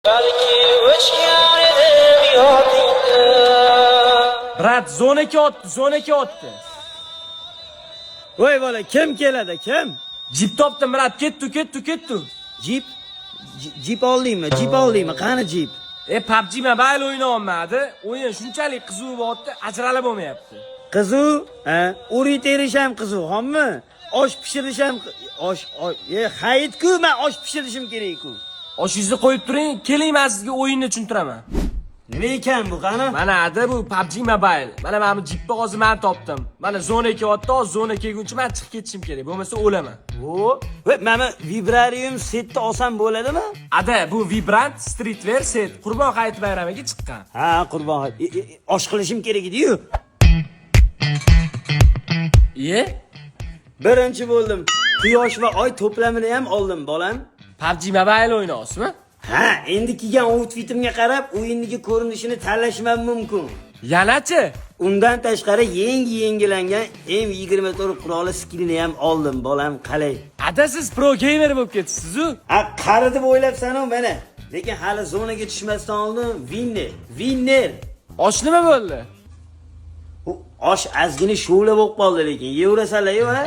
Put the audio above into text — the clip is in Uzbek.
Balki o'chgan edim yodingda. Брат, zona kelyapti, zona kelyapti. Voy bola, kim keladi, kim? Jip topdim, брат, ketdi, ketdi, ketdi. Jip? Jip oldingmi? Jip oldingmi? Qani jip? E, PUBG Mobile o'ynayolmadi. O'yin shunchalik qiziq bo'lyapti, ajralib bo'lmayapti. Qizuv, ha? Uri terish ham qizuv, hommi? Osh pishirish ham osh, e, hayit-ku, men osh pishirishim kerak-ku. Oshingizni qo'yib turing, keling, men sizga o'yinni tushuntiraman. Nima ekan bu, qani? Mana ada bu PUBG Mobile. Mana bu jipni hozir men topdim. Mana zona kelyapti, hozir zona kelguncha men chiqib ketishim kerak. Bo'lmasa o'laman. O, voy, mana Vibrarium setni olsam bo'ladimi? Ada bu Vibrant Streetwear set Qurbon hayit bayramiga chiqqan. Ha, Qurbon hayit. Osh qilishim kerak edi-yu. Iye, Birinchi bo'ldim. Quyosh va oy to'plamini ham oldim, bolam. PUBG Mobile o'ynayapsizmi? Ha, endi kiygan outfitimga qarab o'yindagi ko'rinishini tanlashim ham mumkin. Yanachi? Undan tashqari yangi yangilangan M24 quroli skinini ham oldim, bolam, qalay. Ada siz pro gamer bo'lib ketibsiz-u. Ha, qari deb o'ylabsan-u mana. Lekin hali zonaga tushmasdan oldin winner, winner. Osh nima bo'ldi? U osh ozgina sho'la bo'lib qoldi lekin yeyverasanlar-yu, ha?